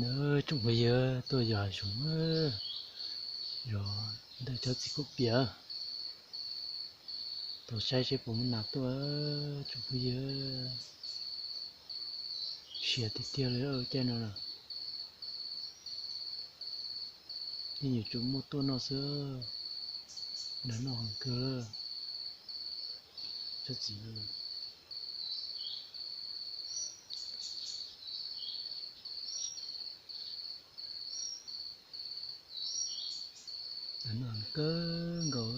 Nawb tsoom phooj ywg, tuaj yos hav zoov, yos ntawm cov txiv kuj piam, tuaj saib seb puas muaj nas tuaj tsoom phooj ywg. Siav tiag tiag li caij no na. Yeej yuav tsum muaj tuaj noj xwb, nas noj heev kawg. Tsob txiv kawg nkaus.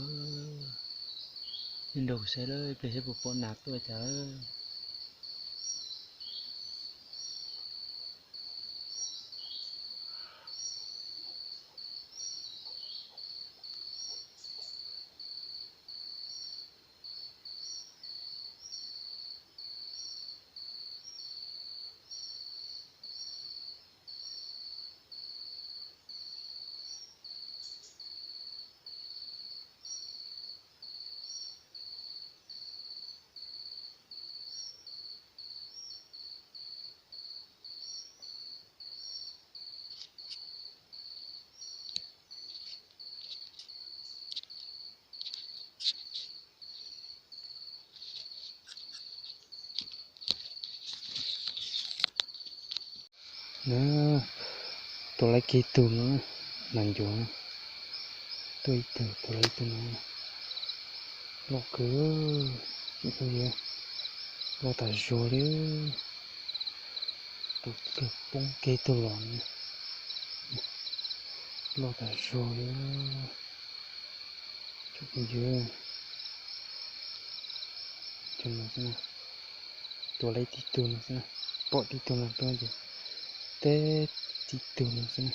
Nej nrog kuv saib lawm ib pliag seb puas pom nas tuaj cas. Tua laib kiag tug no, nas ncuav, tuaj ib tug tua laib tug no, loj kawg, loj tas zog li, tua kiag poob kiag tug los, loj tas zog li. Tsoom phooj ywg, tua laib tib tug no xwb, pom tib tug no tuaj ces teb tib tug no xwb na.